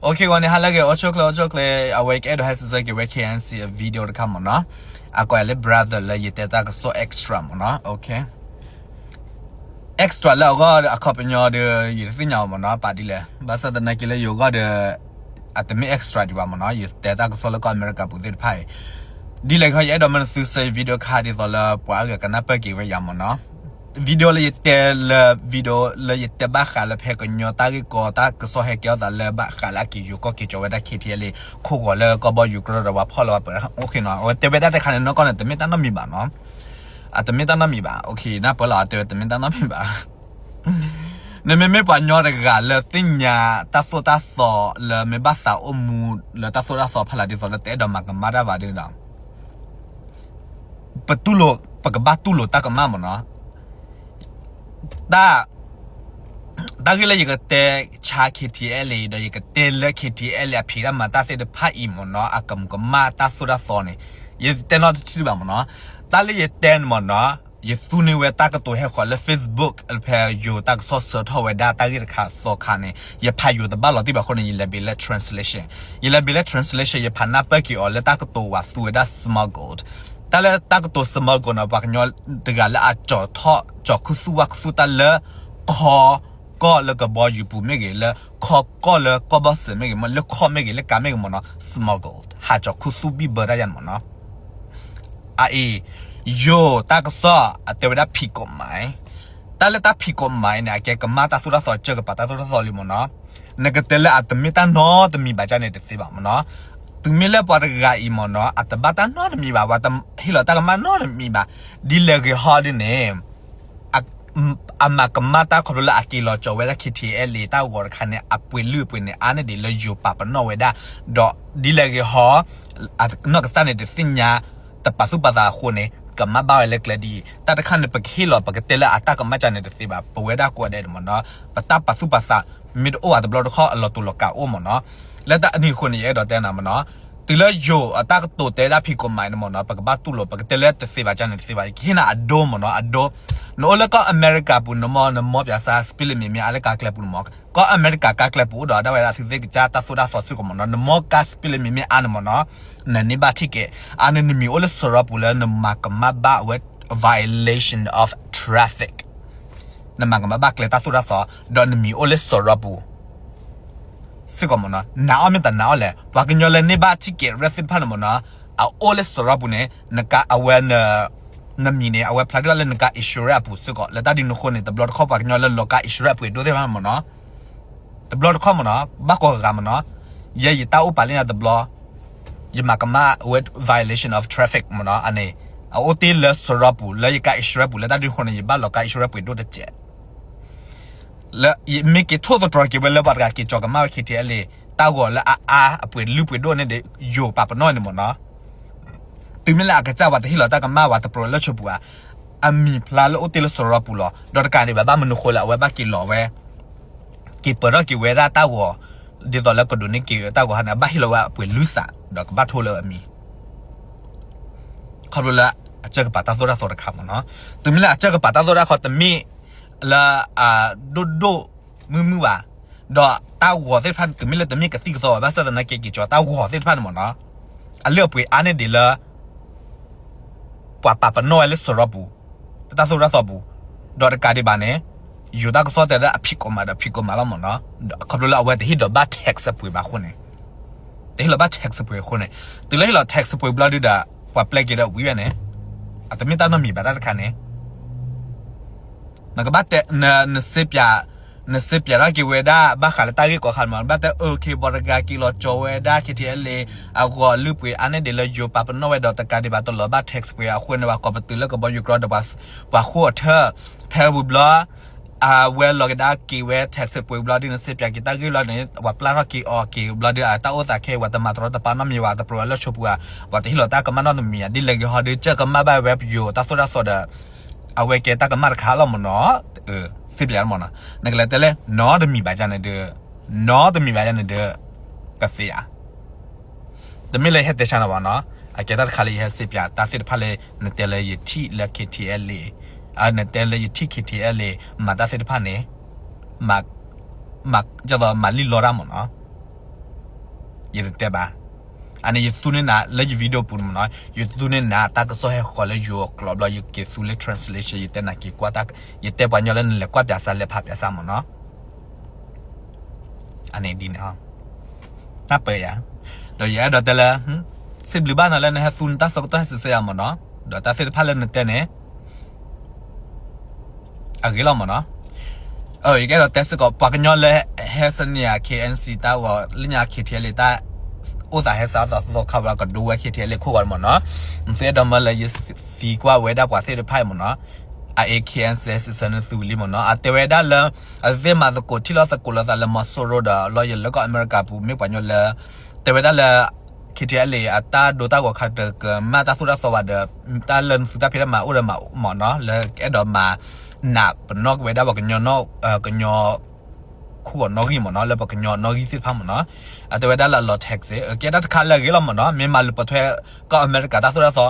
Okay ဂီၤန့ၣ် ဟါလၢအဂ့ၤ အိၣ်ဆူၣ်ချ့ အိၣ်ဆူၣ်ချ့, အဝဲကအဲၣ်ဒိးဟဲစံးဆၢက့ၤဝဲ K N C အ video တခါမ့ၢ်နီၤ, အကိးယၤလၢ brother လၢယတဲတၢ်ကစီၣ် extra မ့ၢ်နီၤ, okay, extra လၢအဂီၢ်အခီပညီဒီး ယတသ့ၣ်ညါအီၤမ့ၢ်နီၤ, ပာ်ဒ်လဲၣ်, ဘၣ်ဆၣ်သနာ်က့လၢယဂီၢ်ဒီး အတမ့ၢ် extra ဒံးဘၣ်မ့ၢ်နီၤ, ယတဲတၢ်ကစီၣ်လၢကီၢ်အမဲရကၤပူၤသ့ၣ်တဖၣ်အံၤ, ဒ်လဲၣ်ဂီၢ် ယအဲၣ်ဒိးမၢနသုဆၢယ video တခါဒ်သိးလၢပှၤအါဂၤကနၢ်ပၢၢ်က့ၤဝဲယၤမ့ၢ်နီၤ video လၢယတဲလၢ video လၢယတဲဘၣ်ဃးလၢဖဲကညီတၢ်ဂ့ၢ်ကီ တၢ်ကစီၣ်ဟဲကဲထီၣ်သးလၢဘၣ်ဃးလၢအက့ၤယိၤကီၢ်က့ၤကၠီၤဝဲဒၣ် K T L A ခိၣ်ဂီၤလၢကီၢ်ဘီယူၤကရၢဒီးပှၤဖီၣ်လၢပှၤပှဲၤ okay နီၤ, အဝဲတဲဝဲဒၣ်တခါန့ၣ် နီၢ်ကီၢ်န့ၣ် တမ့ၢ်တၢ်နီတမံၤဘၣ်နီၤ, အတမ့ၢ်တၢ်နီတမံၤဘၣ်, okay နၢ်ပၢၢ်လီၤ အတဲဝဲတမ့ၢ်တၢ်နီတမံၤဘၣ် နမ့မ့ၢ်ပှၤကညီတဂၤလၢသ့ၣ်ညါတၢ်သိၣ်တၢ်သီလၢမ့ၢ်ဘၣ်သးအိၣ်မူလၢတၢ်သိၣ်တၢ်သီဖီလာ်ဒ်သိးလၢတအဲၣ်ဒိးမၤကမၣ်တၢ်ဘၣ်ဒီး ပတူၢ်လိာ် ပကဘၣ်တူၢ်လိာ်တၢ်ကမၣ်မ့ၢ်နီၤ, တၢ် တၢ်ဂ့ၢ်လၢယကတဲဆါ K T L A ဒီး ယကတဲလၢ K T L A အဖံးတၢ်မၤတၢ်သ့ၣ်တဖၣ်အံၤမ့ၢ်နီၤ အကမူးကမၣ်တၢ်သိၣ်တၢ်သီန့ၣ် ယတဲနီတထံၣ်ဘၣ်မ့ၢ်နီၤ, တၢ်လၢယတဲန့ၣ်မ့ၢ်နီၤ ယသူန့ၢ်ဝဲတၢ်ကတိၤဟဲဃီၤလၢ Facebook ဖဲယိၤတၢ်ကစီၣ်ဆှၢထီၣ်ဝဲဒၣ်တၢ်ဂ့ၢ်တခါသီခါန့ၣ် ယဖးယိၤတဘၣ်လီၤတံၢ်ဘၣ်အဃိန့ၣ် ယလဲၤဘ့းလၢ translation, ယလဲၤဘ့းလၢ translation ယဖးနၢ်ပၢၢ်က့ၤအီၤလၢတၢ်ကတိၤဝဲသူဝဲဒၣ် smuggled, တၢ်လၢတၢ်ကတိၤ smuggled န့ၣ် ပှၤကညီတဂၤလၢအကၠီၤထီၣ် ကၠီၤခူသူၣ်ဝၣ်ခူသူၣ်တၢ်လၢ ခီကီၢ်လၢကဘီယူၤပူၤမ့ၢ်ဂ့ၤ လၢခီကီၢ်လၢကီၢ်ဘီစဲးမ့ၢ်ဂ့ၤ လၢခီၣ်မ့ၢ်ဂ့ၤ လၢကးမ့ၢ်ဂ့ၤမ့ၢ်နီၤ smuggled ဟးကၠီၤခူသူၣ်ဘံၣ်ဘၢတၢ်ယါန့ၣ်မ့ၢ်နီၤ, အအံၤ ယိၤတၢ်ကစီၣ်အတဲဝဲဒၣ် ဖံးကိးမး, တၢ်လၢတၢ်ဖံးကိးမးအံၤန့ၣ် အကဲကမၣ်တၢ်သိၣ်တၢ်သီ ကၢၢ်ကပၤတၢ်သိၣ်တၢ်သီလံမ့ၢ်နီၤ, နကတဲလၢအတမ့ၢ်တၢ်နီတမံၤဘၣ်ကန့ၣ်တသ့ဘၣ်မ့ၢ်နီၤ, တုၤမ့ၢ်လၢပှၤတဂၤအံၤမ့ၢ်နီၤ အတဘၣ်တၢ်နီတမံၤဘၣ် ပှၤတဟ့ၣ်လီၤတၢ်ကမၣ်နီတမံၤဘၣ်, ဒ်လဲၣ်ဂ့ၤဟီဒ်န့ၣ် အမၤကမၣ်တၢ်ခီဖျိလၢအက့ၤလီၤကၠီၤဝဲဒၣ် K T L A တၢ်ဂီၤတခါန့ၣ် အပှ့ၤလုၢ်အပှ့ၤန့ၣ် အါန့ၢ်ဒံးလၢယိၤပာ်ပနီၣ်ဝဲဒၣ်, ဒီးဒ်လဲၣ်ဂ့ၤဟီ အနီၢ်ကစၢ်န့ၣ်တသ့ၣ်ညါ တပာ်သူၣ်ပာ်သးအဃိန့ၣ် ကမၣ်ဘၣ်ဝဲလၢကျဲဒ်အံၤ, တၢ်တခါန့ၣ် ပကဟ့ၣ်လီၤပကတဲလၢအတၢ်ကမၣ်ကန့ၣ်တသ့ဘၣ်, ပဝဲဒၣ်ကိးဂၤဒဲးန့ၣ်မ့ၢ်နီၤ ပတၢ်ပာ်သူၣ်ပာ်သး မ့ၢ်တအိၣ်ဘၣ်တဘျီတခီၣ်အလီၤတူာ်လီၤကာ်အိၣ်မ့ၢ်နီၤ, လၢတၢ်အနံၤအဃိန့ၣ် ယအဲၣ်ဒိးတဲနၤမ့ၢ်နီၤ, တုၤလၢယိၤအတၢ်ကတိၤတဲဒၣ်ဖံးကိးမးအံၤန့ၣ်မ့ၢ်နီၤ ပကဘၣ်တူၢ်လိာ် ပကတဲလၢတသ့ဘၣ်ကန့ၣ်တသ့ဘၣ်, ယကဟ့ၣ်နၤအဒိမ့ၢ်နီၤ အဒိ, နအိၣ်လၢကီၢ်အမဲရကၤပူၤ နမ့ၢ်နမီၢ်ပၠးစၢ် စပံးလၢမံၤမ့ၢ်အါလၢကါကျဲပူၤန့ၣ်မ့ၢ်, ကီၢ်အမဲရကၤကါကျဲပူၤအိၣ်ဒီးဒၣ်ဝဲဒၣ်သုသ့ၣ်ကစၢ်တၢ်သိၣ်တၢ်သီစ့ၢ်ကီးမ့ၢ်နီၤ, နမီၢ်ကါစပံးလၢမံၤမ့ၢ်အါန့ၣ်မ့ၢ်နီၤ, နန့ၢ်ဘၣ် ticket, အါန့ၣ်နမံၤအိၣ်လၢစရီပူၤလၢနမၤကမၣ်ဘၣ်ဝဲ violation of traffic, နမၤကမၣ်ဘၣ်ကျဲတၢ်သိၣ်တၢ်သီ, ဒီးနမံၤအိၣ်လၢစရီပူၤ စ့ၢ်ကီးမ့ၢ်နီၤ, နာ်အီၤမ့ၢ်တနာ်အီၤလဲၣ်, ပှၤကညီလၢန့ၢ်ဘၣ် ticket ရဲၣ်သ့ၣ်တဖၣ်န့ၣ်မ့ၢ်နီၤ, အအိၣ်လၢစရီပူၤန့ၣ် နကါအဝဲ နမံၤန့ၣ် အဝဲဖျါဒၣ်လၢနကါ insurance အပူၤစ့ၢ်ကီး, လၢတၢ်ဒ်န့ၣ်အဃိန့ၣ် တဘျီတခီၣ်ပှၤကညီလၢလီၤကါ insurance အပှ့ၤဒိၣ်သ့ၣ်တဖၣ်န့ၣ်မ့ၢ်နီၤ, တဘျီတခီၣ်မ့ၢ်နီၤ ဘၣ်ကိးဂၤမ့ၢ်နီၤ, ယဲယတၢ်အိၣ်ပာ်လၢညါတဘျီ, ယမၤကမၣ်ဝဲ violation of traffic မ့ၢ်နီၤ, အန့ၣ် အအိၣ်တ့ၢ်လၢစရီပူၤ လၢယကါ insurance ပူၤ လၢတၢ်ဒ်န့ၣ်အဃိန့ၣ် ယဘၣ်လီၤကါ insurance ပှ့ၤဒိၣ်တစဲး လၢယမ့ၢ်က့ၤထိၣ်သတြီၤက့ၤဝဲလၢပှၤတဂၤက့ၤကၠီၤကမၣ်ဝဲ K T L A တၢ်ဂီၤလၢအအါအပှ့ၤလုၢ်ပှ့ၤဒိၣ်န့ၣ်ဒီး ယိၤပာ်ပနီၣ်န့ၣ်မ့ၢ်နီၤ, တုၤမ့ၢ်လၢအကစၢ်ပှၤတဟ့ၣ်လီၤတၢ်ကမၣ် ပှၤတပြိးလၢဆိပူၤဧါ, အမံၤဖျါလၢအိၣ်တ့ၢ်လၢစရီပူၤလီၤ, ဒီးတကးဒံးဘၣ် ဘၣ်မနုၤဃိလၢအဝဲဘၣ်က့ၤလီၤဝဲ က့ၤပၢၤထီၣ်က့ၤဝဲဒၣ်တၢ်ဂီၤ, ဒ်သိးလၢကဒိးန့ၢ်က့ၤတၢ်ဂီၤဟါန့ၣ် အဘၣ်ဟ့ၣ်လီၤဝဲအပှ့ၤလုၢ်သး ဒီးကဘၣ်ထိလၢအမံၤ ခီဖျိလၢအကၢၢ်ကပၤတၢ်သိၣ်တၢ်သီတခါမ့ၢ်နီၤ, တုၤမ့ၢ်လၢအကၢၢ်ကပၤတၢ်သိၣ်တၢ်သီတခါ တမ့ၢ်လၢအဒိၣ်ဒိၣ်မုၢ်မုၢ်ဘၣ်, ဒီးတၢ်ဂီၤသ့ၣ်တဖၣ်န့ၣ် တုၤမ့ၢ်လၢတမ့ၢ်ကသံၣ်ကသီဘၣ် ဘၣ်ဆၣ်သနာ်က့ က့ၤကၠီၤတၢ်ဂီၤသ့ၣ်တဖၣ်န့ၣ်မ့ၢ်နီၤ, အလုၢ်အပှ့ၤအါန့ၢ်ဒံးလၢ ပှၤပာ်ပနီၣ်ဝဲလၢစရီပူၤ တၢ်သိၣ်တၢ်သီပူၤ, ဒီးတကးဒံးဘၣ်န့ၣ် ယိၤတၢ်ကစီၣ်တဲဒၣ်အဖံးကိးမးဒီးဖံးကိးမးလီၤမ့ၢ်နီၤ, ခီဖျိလၢအဝဲတဟ့ၣ်ဒိးဘၣ် tax အပှ့ၤဘၣ်အဃိန့ၣ်, တဟ့ၣ်လီၤဘၣ် tax အပှ့ၤအဃိန့ၣ်, တုၤလၢဟ့ၣ်လီၤ tax အပှ့ၤဘျီဒုဒီး ပှၤပျဲက့ၤဒီးဝံၤဝဲန့ၣ်, အတမ့ၢ်တၢ်နီတမံၤဘၣ်တၢ်တခါန့ၣ်, နကဘၣ်တဲ နစ့ပၠး နစ့ပၠးထီၣ်က့ၤဝဲဒၣ် ဘၣ်ဃးလၢတၢ်ဂ့ၢ်ကီၤခါန့ၣ်မ့ၢ် နဘၣ်တဲ okay ပှၤတဂၤက့ၤလီၤကၠီၤဝဲဒၣ် K T L A အဂီၤလုၢ်ပှ့ၤအါန့ၢ်ဒံးလၢယိၤပာ်ပနီၣ်ဝဲဒီး တကးဒံးဘၣ်တလီၤဘၣ် tax ပှ့ၤအဃိန့ၣ် ပှၤကိးပတုာ်လၢကဘီယူၤကြီဒီး ပှၤဃိအီၤထၢၣ် ဖဲဝံၤဘျီ အဝဲလီၤကဒါက့ၤဝဲ tax ပှ့ၤဘျီဒု နစ့ပၠးက့ၤတၢ်ဂ့ၢ်ဘျီန့ၣ် ပှၤပျၢ်ထီၣ်က့ၤအီၤက့ၤဘျီဒု အတၢ်အိၣ်သးခဲအံၤ ပှၤတမၤတရီတပါနီတမံၤဘၣ် တပြိးလၢဆိပူၤဧါ, ပှၤတဟ့ၣ်လီၤတၢ်ကမၣ်နီတမံၤဧါ, ဒ်လဲၣ်ဂ့ၤဟီဒု ကၢၢ်ကမၣ်ဘၣ်ဝဲပယိၤတၢ်သိၣ်တၢ်သီဒီး အဝဲကဲတၢ်ကမၣ်တခါလီၤမ့ၢ်နီၤ, စ့ပၠးမ့ၢ်နီၤ, နကလဲၤတဲလဲၣ် နီတမံၤဘၣ်ယၤန့ၣ်ဒီး နီတမံၤဘၣ်ယၤန့ၣ်ဒီး ကသ့ဧါ. တမ့ၢ်လၢယဟဲတဲဆါနၤဘၣ်နီၤ, အကဲတၢ်တခါလၢယဟဲစ့ပၠးတၢ်သ့ၣ်တဖၣ်လၢ နတဲလၢယထံၣ်လၢ K T L A, နတဲလၢယထံၣ် K T L A မၤတၢ်သ့ၣ်တဖၣ်န့ၣ်, မၤ မၤလံၣ်လီတၢ်မ့ၢ်နီၤ. ယတတဲဘၣ်. အန့ၣ်ယသူန့ၢ်နၤလၢယ video ပူၤမ့ၢ်နီၤ, ယသူန့ၢ်နၤတၢ်ကစီၣ်ဟဲဃီၤလၢယိၤအကျိာ်ဘျီ ယက့ၤသူလၢ translation ယတဲနၤက့ၤကွၢ်, ယတဲပှၤညီလၢနလဲၤကွၢ်ပၠးစးလဲၤဖးပၠးစးမ့ၢ်နီၤ. အန့ၣ်ဒ်န့ၣ် တၢ်ပၢယၤ, ဒီးယအဲၣ်ဒိးတဲလၢ စံးဘျုးဘၣ်နၤလၢနဟဲသူနတၢ်ဆၢကတီၢ်ဟဲစံးဆၢယၤမ့ၢ်နီၤ, ဒီးတၢ်သ့ၣ်တဖၣ်လၢနတဲန့ၣ် အဂ့ၤလီၤမ့ၢ်နီၤ. ယကအဲၣ်ဒိးတဲစ့ၢ်ကီး ပှၤကညီလၢဟဲဆၢန့ၢ်ယၤ K N C တၢ်ဂီၤ လၢညါ K T L A တၢ်အိၣ်သးဟဲစးအသးသီခါဝဲကဒိဝဲ K T L A ခိၣ်ဂီၤမ့ၢ်နီၤ, နသုအဲၣ်ဒိးမၢလၢယသံကွၢ်ဝဲဒၣ်ပှၤသ့ၣ်တဖၣ်အံၤမ့ၢ်နီၤ, အအ့ K N C စံးဆၢနသုလံမ့ၢ်နီၤ, အတဲဝဲဒၣ်လၢ အသ့ၣ်မၤသကိးထံၣ်လိာ်သကိးလိာ်သးလၢမီၤစိရိၤဒီး လီၤယံၤလၢကီၢ်အမဲရကၤပူၤ မ့ၢ်ပှၤကညီလၢ တဲဝဲဒၣ်လၢ K T L A အတၢ်ဒိတၢ်ဂီၤခါတကမၣ်တၢ်သိၣ်တၢ်သီဘၣ်ဒီး တၢ်လၢနသုတၢ်ဖံးတၢ်မၤအိၣ်ဒီးမးမ့ၢ်နီၤ, လၢကအဲၣ်ဒိးမၤနးပနီၣ်က့ၤဝဲဒၣ်ပှၤကညီ ကညီ ခိၣ်ဂီၤနီၣ်ဂံၢ်မ့ၢ်နီၤ, လၢပှၤကညီနီၣ်ဂံၢ်သ့ၣ်တဖၣ်မ့ၢ်နီၤ, အတဲဝဲဒၣ်လၢအလီၤ tax ကဲတၢ်တခါလၢအဂ့ၤလီၤမ့ၢ်နီၤ, မ့ၢ်မၤလၢပှဲၤထွဲကီၢ်အမဲရကၤတၢ်သိၣ်တၢ်သီ,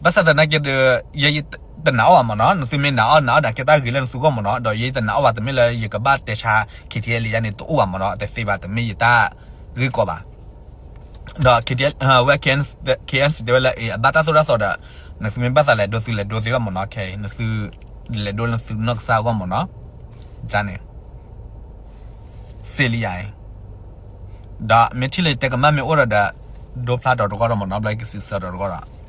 ဘၣ်ဆၣ်သနာ်က့ဒီး ယတနာ်အီၣ်ဘၣ်မ့ၢ်နီၤ, နသုမ့ၢ်နာ်အီၣ်နာ်အီၣ်ဒီး ကဲတၢ်ဂ့ၤလၢနသုဂီၢ်မ့ၢ်နီၤ, ဒီးယတနာ်အီၣ်ဘၣ်တမ့ၢ်လၢယကဘၣ်တဲဆါ K T L A ယါန့ၣ်တအိၣ်ဘၣ်မ့ၢ်နီၤ, တသ့ဘၣ် တမ့ၢ်ယတၢ်ဂ့ၢ်ကီဘၣ် ဒီး ဝဲ K N C တဲဝဲလၢ အ့ အဘၣ်တၢ်သိၣ်တၢ်သီဒီး နသုမ့ၢ်ဘၣ်သးလဲၤဒိသုလဲၤဒိသ့ဘၣ်မ့ၢ်နီၤ, ခဲအံၤ နသုလဲၤဒိလၢနသုနီၢ်ကစၢ်အဂီၢ်မ့ၢ်နီၤ, န့ၣ် စ့လံယၤအံၤ, ဒီးမ့ၢ်ထံၣ်လၢယတဲကမၣ်မ့ၢ်အိၣ်ဒီးဒီး ဒိဖျါဒီးတဂီၢ်ဒီးမ့ၢ်နီၤ, ဘျီယကစံးဆၢဒီးတဂီၢ်ဒီး